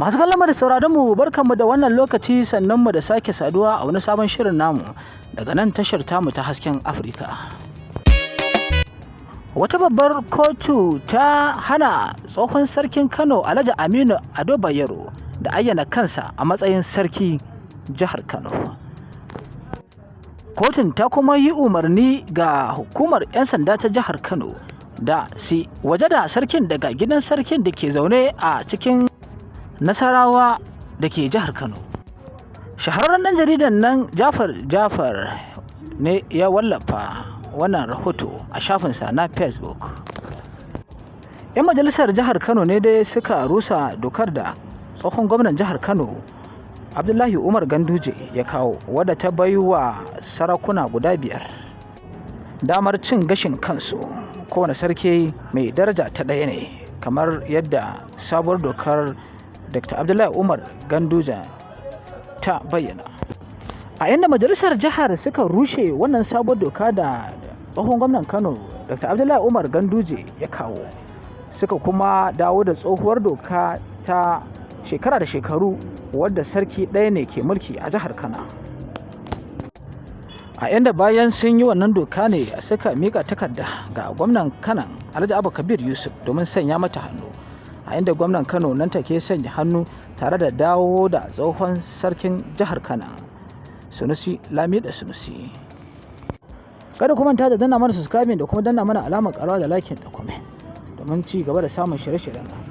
Masu kallon mu da sauraron mu, barkanmu da wannan lokaci, sannan mu da sake saduwa a wani sabon shirin namu daga nan tashar tamu ta Hasken Afirka. Wata babbar kotu ta hana tsohon sarkin Kano, Alhaji Aminu Ado Bayero, da ayyana kansa a matsayin sarki jihar Kano. Kotun ta kuma yi umarni ga hukumar 'yan sanda ta jihar Kano da su waje da sarkin daga gidan sarkin da ke zaune a cikin Nasarawa da ke jihar Kano. Shahararren ɗan jaridan nan Jafar Jafar ne ya wallafa wannan rahoto a shafinsa na Facebook. 'Yan majalisar jihar Kano ne dai suka rusa dokar da tsohon gwamnan jihar Kano, Abdullahi Umar Ganduje, ya kawo, wadda ta bai wa sarakuna guda biyar damar cin gashin kansu. Kowane sarki mai daraja ta ɗaya ne, kamar yadda sabuwar dokar Dr. Abdullahi Umar Ganduje ta bayyana. A inda majalisar jihar suka rushe wannan sabuwar doka da tsohon gwamnan Kano, Dr. Abdullahi Umar Ganduje, ya kawo, suka kuma dawo da tsohuwar doka ta shekara da shekaru wadda sarki ɗaya ne ke mulki a jihar Kano. A inda bayan sun yi wannan doka ne suka mika takarda ga gwamnan Kano, Alhaji Abba Kabir Yusuf, domin sanya mata hannu, a inda gwamnan Kano nan take sanya hannu tare da dawo da tsohon sarkin jihar Kano, Sunusi Lamido Sunusi. Kada ku manta da danna mana subscribing da kuma danna mana alamar ƙarawa da liking da comment domin ci gaba da samun shirye-shiryen nan.